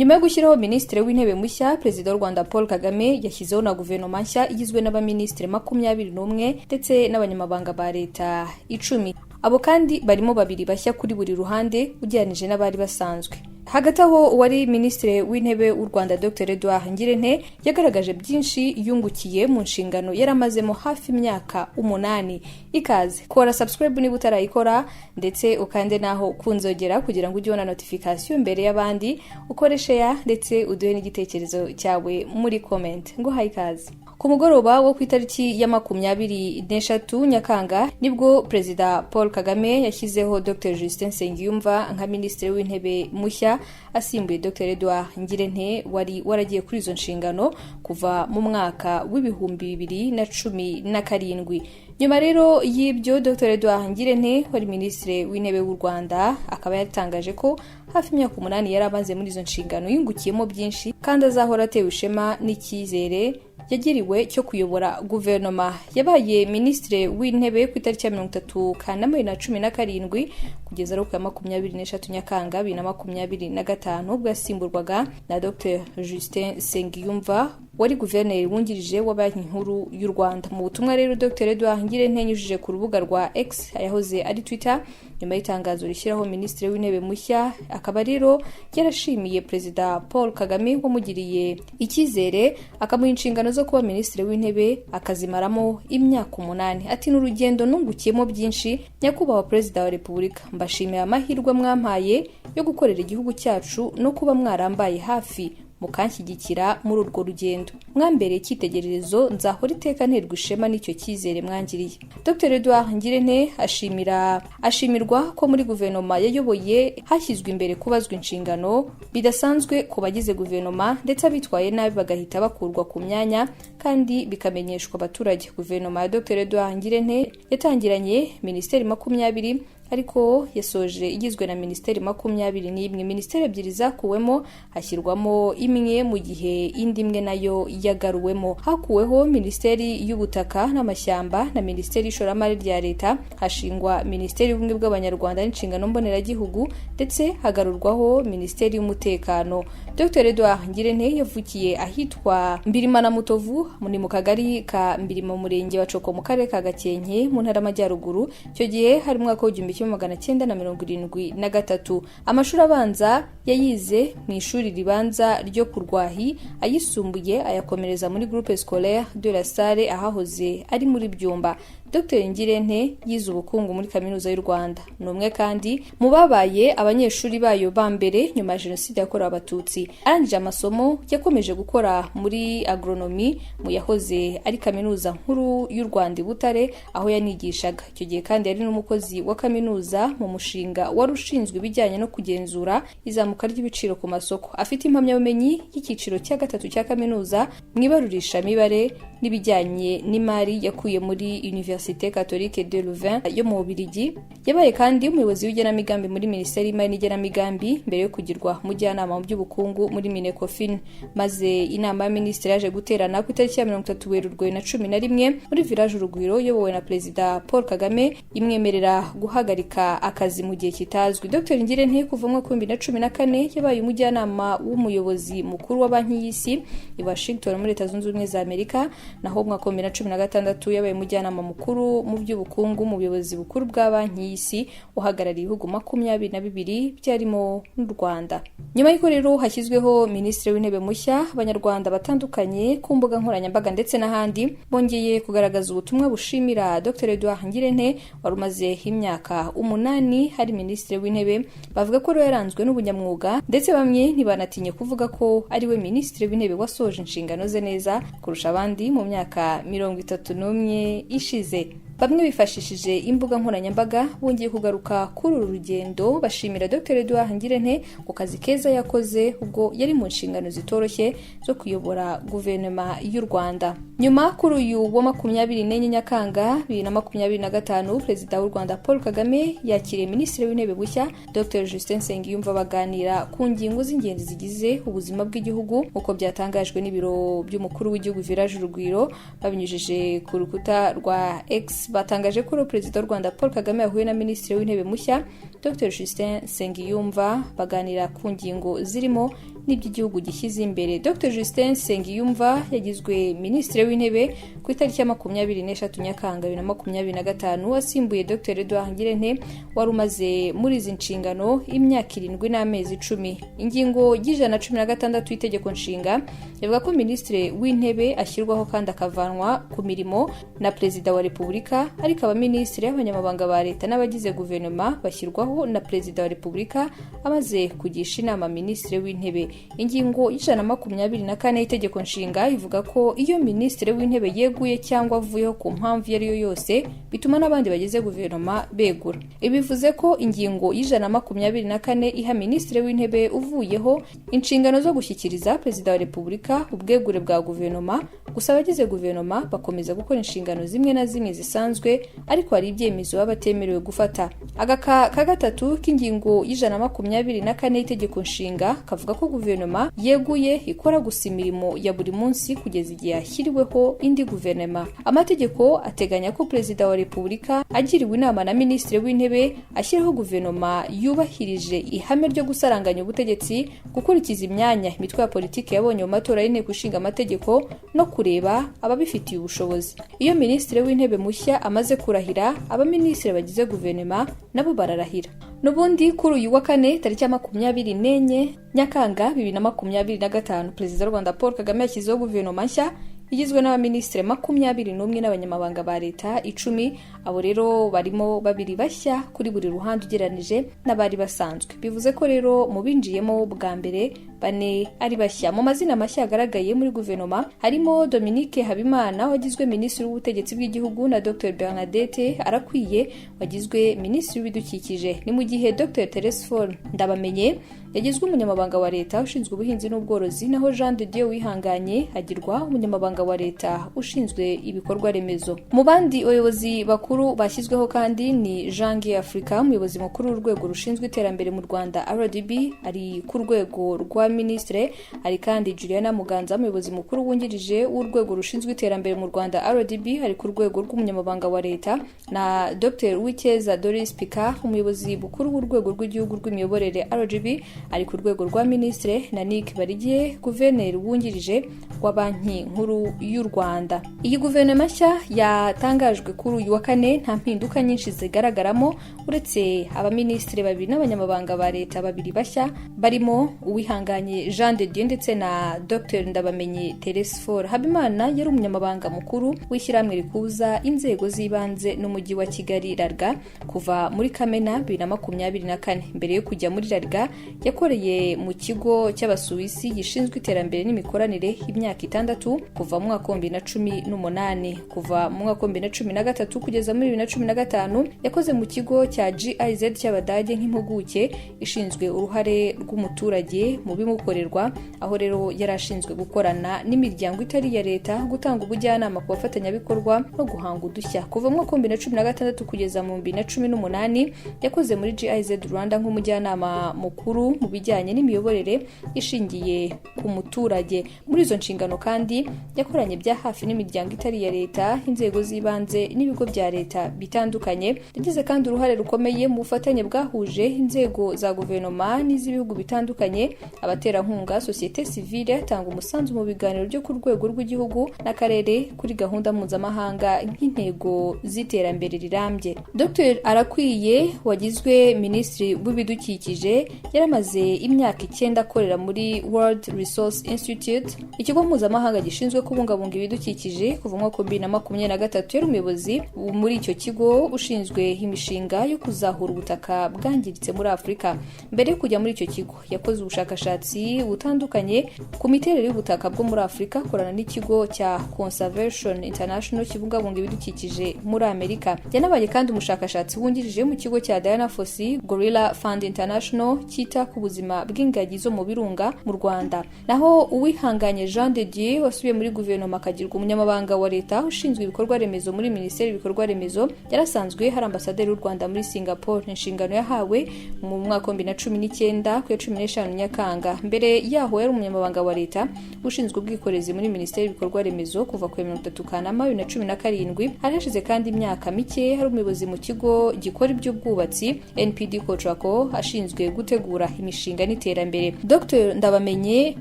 Nyuma yo gushyiraho Minisitiri w'Intebe mushya, Perezida w'u Rwanda Paul Kagame yashyizeho na guverinoma nshya igizwe n'abaminisitiri 21 ndetse n'abanyamabanga ba leta 10. Abo kandi barimo babiri bashya kuri buri ruhande ugereranije n'abari basanzwe. Hagati aho, uwari Minisitiri w'Intebe w'u Rwanda Dr Edouard Ngirente yagaragaje byinshi yungukiye mu nshingano yari amazemo hafi imyaka 8. Ikaze, kora subscribe niba utarayikora, ndetse ukande naho kunzogera kugira ngo ujye ubona notification mbere y'abandi, ukore share ndetse uduhe n'igitekerezo cyawe muri comment. Ngo haye ikaze. Ku mugoroba wo ku itariki ya 23 Nyakanga nibwo Perezida Paul Kagame yashyizeho Dr Justin Nsengiyumva nka Minisitiri w'Intebe mushya, asimbuye Dr Edouard Ngirente wari waragiye kuri izo nshingano kuva mu mwaka w'2017. Nyuma rero y'ibyo, Dr Edouard Ngirente wari Minisitiri w'Intebe w'u Rwanda akaba yatangaje ko hafi imyaka 8 yari amaze muri izo nshingano yungukiyemo byinshi, kandi azahora atewe ishema n'icyizere yagiriwe cyo kuyobora guverinoma. Yabaye Minisitiri w'Intebe ku itariki ya 30 Kanama 2017 kugeza ari ku ya 23 Nyakanga 2025, ubwo yasimburwaga na Dr Justin Nsengiyumva wari guverineri wungirije wa Banki Nkuru y'u Rwanda. Mu butumwa rero Dr Edouard Ngirente yanyujije ku rubuga rwa X, yahoze ari Twitter, nyuma y'itangazo rishyiraho Minisitiri w'Intebe mushya, akaba rero yarashimiye Perezida Paul Kagame wamugiriye icyizere akamuha inshingano zo kuba Minisitiri w'Intebe akazimaramo imyaka 8. Ati: "Ni urugendo nungukiyemo byinshi. Nyakubahwa Perezida wa Repubulika, mbashimiye amahirwe mwampaye yo gukorera igihugu cyacu no kuba mwarambaye hafi mukanshyigikira muri urwo rugendo. Mwambereye icyitegererezo, nzahora iteka nterwa ishema n'icyo cyizere mwangiriye." Dr Edouard Ngirente ashimira ashimirwa ko muri guverinoma yayoboye hashyizwe imbere kubazwa inshingano bidasanzwe ku bagize guverinoma, ndetse abitwaye nabi bagahita bakurwa ku myanya kandi bikamenyeshwa abaturage. Guverinoma ya Dr Edouard Ngirente yatangiranye minisiteri 20, ariko yasoje igizwe na minisiteri 21. Minisiteri ebyiri zakuwemo hashyirwamo imwe, mu gihe indi imwe nayo yagaruwemo. Hakuweho Minisiteri y'Ubutaka n'Amashyamba na Minisiteri y'Ishoramari rya Leta, hashingwa Minisiteri y'Ubumwe bw'Abanyarwanda n'Inshingano Mboneragihugu, ndetse hagarurwaho Minisiteri y'Umutekano. Dr Edouard Ngirente yavukiye ahitwa Mbirima na Mutovu, ni mu kagari ka Mbirima, mu murenge wa Coko, mu karere ka Gakenke, mu ntara y'Amajyaruguru. Icyo gihe hari umwaka w'1973. Amashuri abanza yayize mu ishuri ribanza ryo ku Rwahi, ayisumbuye ayakomereza muri Groupe Scolaire de la Salle, ahahoze ari muri Byumba. Dr Ngirente yize ubukungu muri Kaminuza y'u Rwanda. Ni umwe kandi mu babaye abanyeshuri bayo ba mbere nyuma ya Jenoside yakorewe Abatutsi. Arangije amasomo yakomeje gukora muri agronomie mu yahoze ari Kaminuza Nkuru y'u Rwanda i Butare, aho yanigishaga. Icyo gihe kandi yari n'umukozi wa kaminuza mu mushinga wari ushinzwe ibijyanye no kugenzura izamuka ry'ibiciro ku masoko. Afite impamyabumenyi y'icyiciro cya gatatu cya kaminuza mu ibarurishamibare n'ibijyanye n'imari yakuye muri Université Catholique de Louvain yo mu Bubiligi. Yabaye kandi umuyobozi w'igenamigambi muri Minisiteri y'Imari n'Igenamigambi mbere yo kugirwa umujyanama mu by'ubukungu muri Minecofin. Maze inama ya minisitiri yaje guterana ku itariki ya 30 Werurwe 2011 muri Village Urugwiro, iyobowe na Perezida Paul Kagame, imwemerera guhagarika akazi mu gihe kitazwi. Dr Ngirente kuva mu mwaka w'2014 yabaye umujyanama w'umuyobozi mukuru wa Banki y'Isi i Washington muri Leta Zunze Ubumwe za Amerika. Naho mu mwaka wa 2016 yabaye umujyanama mukuru mu by'ubukungu mu buyobozi bukuru bwa Banki y'Isi uhagarariye ibihugu 22 byarimo n'u Rwanda. Nyuma y'uko rero hashyizweho Minisitiri w'Intebe mushya, Abanyarwanda batandukanye ku mbuga nkoranyambaga ndetse n'ahandi bongeye kugaragaza ubutumwa bushimira Dr Edouard Ngirente wari umaze imyaka 8 hari Minisitiri w'Intebe. Bavuga ko rero yaranzwe n'ubunyamwuga, ndetse bamwe ntibanatinye kuvuga ko ari we Minisitiri w'Intebe wasoje inshingano ze neza kurusha abandi mu myaka 31 ishize. Bamwe bifashishije imbuga nkoranyambaga bongeye kugaruka kuri uru rugendo, bashimira Dr Edouard Ngirente ku kazi keza yakoze ubwo yari mu nshingano zitoroshye zo kuyobora guverinoma y'u Rwanda. Nyuma, kuri uyu wa 24 Nyakanga 2025, Perezida w'u Rwanda Paul Kagame yakiriye Minisitiri w'Intebe bushya Dr Justin Nsengiyumva, baganira ku ngingo z'ingenzi zigize ubuzima bw'igihugu, nk'uko byatangajwe n'ibiro by'umukuru w'igihugu Village Urugwiro babinyujije ku rukuta rwa X. Batangaje ko Perezida w'u Rwanda Paul Kagame yahuye na Minisitiri w'Intebe mushya Dr Justin Nsengiyumva, baganira ku ngingo zirimo n'ibyo igihugu gishyize imbere. Dr Justin Nsengiyumva yagizwe Minisitiri w'Intebe ku itariki ya 23 Nyakanga 2025, asimbuye Dr Edouard Ngirente wari umaze muri izi nshingano imyaka 7 n'amezi 10. Ingingo y'116 y'itegeko nshinga ivuga ko Minisitiri w'Intebe ashyirwaho kandi akavanwa ku mirimo na Perezida wa Repubulika, ariko abaminisitiri, abanyamabanga ba leta n'abagize guverinoma bashyirwaho na Perezida wa Repubulika amaze kugisha inama Minisitiri w'Intebe. Ingingo y'124 y'itegeko nshinga ivuga ko iyo Minisitiri w'Intebe yeguye cyangwa avuyeho ku mpamvu iyo ari yo yose, bituma n'abandi bagize guverinoma begura. Ibi bivuze ko ingingo y'124 iha Minisitiri w'Intebe uvuyeho inshingano zo gushyikiriza Perezida wa Repubulika ubwegure bwa guverinoma. Gusa abagize guverinoma bakomeza gukora inshingano zimwe na zimwe zisanzwe, ariko hari ibyemezo baba batemerewe gufata. Agaka ka gatatu k'ingingo y'124 y'itegeko nshinga kavuga ko guverinoma yeguye ikora gusa imirimo ya buri munsi kugeza igihe yashyiriweho indi guverinoma. Amategeko ateganya ko Perezida wa Repubulika agiriwe inama na Minisitiri w'Intebe ashyiraho guverinoma yubahirije ihame ryo gusaranganya ubutegetsi, gukurikiza imyanya imitwe ya politiki yabonye mu matora y'Inteko Ishinga Amategeko no kureba ababifitiye ubushobozi. Iyo Minisitiri w'Intebe mushya amaze kurahira, abaminisitiri bagize guverinoma nabo bararahira. N'ubundi kuri uyu wa kane, tariki ya 24 Nyakanga 2025, Perezida w'u Rwanda Paul Kagame yashyizeho guverinoma nshya igizwe n'abaminisitiri 21 n'abanyamabanga ba leta 10. Abo rero barimo babiri bashya kuri buri ruhande ugereranije n'abari basanzwe. Bivuze ko rero mu binjiyemo bwa mbere bane ari bashya. Mu mazina mashya yagaragaye muri guverinoma harimo Dominique Habimana wagizwe Minisitiri w'Ubutegetsi bw'Igihugu na Dr Bernadette Arakwiye wagizwe Minisitiri w'Ibidukikije. Ni mu gihe Dr Telesphore Ndabamenye yagizwe Umunyamabanga wa Leta ushinzwe ubuhinzi n'ubworozi, naho Jean de Dieu Wihanganye agirwa Umunyamabanga wa Leta ushinzwe ibikorwa remezo. Mu bandi bayobozi bakuru bashyizweho kandi ni Jean Guy Africa, umuyobozi mukuru w'urwego rushinzwe iterambere mu Rwanda RDB, ari ku rwego rwa minisitiri. Hari kandi Juliana Muganza, umuyobozi mukuru wungirije w'urwego rushinzwe iterambere mu Rwanda RDB, ari ku rwego rw'umunyamabanga wa leta, na Dr Uwicyeza Doris Picard, umuyobozi mukuru w'urwego rw'igihugu rw'imiyoborere RGB, ari ku rwego rwa minisitiri, na Nick Barigiye, guverineri wungirije wa Banki Nkuru y'u Rwanda. Iyi guverinoma nshya yatangajwe kuri uyu wa kane nta mpinduka nyinshi zigaragaramo, uretse abaminisitiri babiri n'abanyamabanga ba leta babiri bashya, barimo Uwihanganye Jean de Dieu ndetse na Dr Ndabamenye Telesphore. Habimana yari umunyamabanga mukuru w'ishyirahamwe rikuza inzego z'ibanze n'umujyi wa Kigali RALGA kuva muri Kamena 2024. Mbere yo kujya muri RALGA, yakoreye mu kigo cy'Abasuwisi gishinzwe iterambere n'imikoranire imyaka 6 kuva mu mwaka wa 2018. Kuva mu mwaka wa 2013 kugeza muri 2015 yakoze mu kigo cya GIZ cy'Abadage nk'impuguke ishinzwe uruhare rw'umuturage mu bimukorerwa, aho rero yari ashinzwe gukorana n'imiryango itari iya leta, gutanga ubujyanama ku bafatanyabikorwa no guhanga udushya. Kuva mu mwaka wa 2016 kugeza mu 2018 yakoze muri GIZ Rwanda nk'umujyanama mukuru mu bijyanye n'imiyoborere ishingiye ku muturage. Muri izo nshingano kandi yakoranye bya hafi n'imiryango itari iya leta, inzego z'ibanze n'ibigo bya leta bitandukanye. Yagize kandi uruhare rukomeye mu bufatanye bwahuje inzego za guverinoma n'iz'ibihugu bitandukanye, abaterankunga, sosiyete sivile, atanga umusanzu mu biganiro byo ku rwego rw'igihugu n'akarere kuri gahunda mpuzamahanga nk'intego z'iterambere rirambye. Dr Arakwiye wagizwe Minisitiri w'Ibidukikije yaramaze imyaka 9 akorera muri World Resource Institute, ikigo mpuzamahanga gishinzwe kubungabunga ibidukikije. Kuva mu mwaka wa 2023 yari umuyobozi muri icyo kigo ushinzwe imishinga yo kuzahura ubutaka bwangiritse muri Afurika. Mbere yo kujya muri icyo kigo, yakoze ubushakashatsi butandukanye ku miterere y'ubutaka bwo muri Afurika, akorana n'ikigo cya Conservation International kibungabunga ibidukikije muri Amerika. Yanabaye kandi umushakashatsi wungirije mu kigo cya Diana Fossey Gorilla Fund International cyita ku buzima bw'ingagi zo mu birunga mu Rwanda. Naho Uwihanganye Jean de Dieu wasubiye muri guverinoma akagirwa umunyamabanga wa leta ushinzwe ibikorwa remezo muri Minisiteri y'ibikorwa remezo, yarasanzwe hari ambasaderi w'u Rwanda muri Singapore, inshingano yahawe mu mwaka wa 2019 ku ya 15 Nyakanga. Rwanda. Mbere yaho yari umunyamabanga wa leta ushinzwe ubwikorezi muri Minisiteri y'Ibikorwa Remezo kuva ku ya 30 Kanama 2017. Hari hashize kandi imyaka mike hari umuyobozi mu kigo gikora iby'ubwubatsi NPD Cotraco, ashinzwe gutegura imishinga n'iterambere. Dr Ndabamenye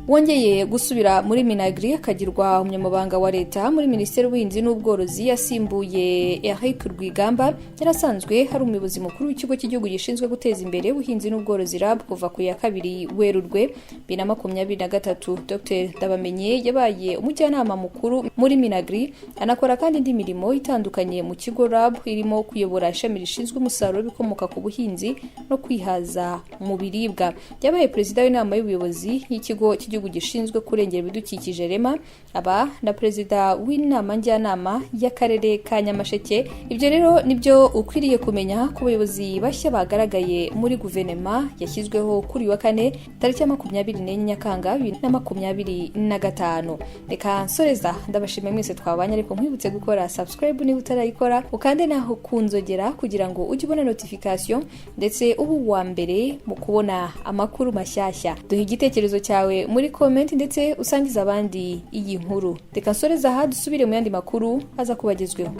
wongeye gusubira muri Minagri, akagirwa umunyamabanga wa leta muri Minisiteri y'Ubuhinzi n'Ubworozi, yasimbuye Eric Rwigamba. Yari asanzwe hari umuyobozi mukuru w'Ikigo cy'Igihugu gishinzwe guteza imbere ubuhinzi n'ubworozi, RAB, kuva ku ya 2 Werurwe 2023. Dr Ndabamenye yabaye umujyanama mukuru muri Minagri, anakora kandi indi mirimo itandukanye mu kigo RAB, irimo kuyobora ishami rishinzwe umusaruro w'ibikomoka ku buhinzi no kwihaza mu biribwa. Yabaye perezida w'inama y'ubuyobozi y'Ikigo cy'Igihugu gishinzwe kurengera ibidukikije, REMA, aba na perezida w'inama njyanama y'Akarere ka Nyamasheke. Ibyo rero nibyo ukwiriye kumenya ku bayobozi bashya bagaragaye muri guverinoma yashyizweho kuri uyu wa kane, tariki ya 24 Nyakanga 2025. Reka nsoreza, ndabashimiye mwese twabanye, ariko nkwibutse gukora subscribe niba utarayikora, ukande naho kunzogera kugira ngo ujye ubona notification, ndetse ube uwa mbere mu kubona amakuru mashyashya. Duhe igitekerezo cyawe muri comment, ndetse usangize abandi iyi nkuru. Reka nsoreze aha, dusubire mu yandi makuru aza kubagezweho.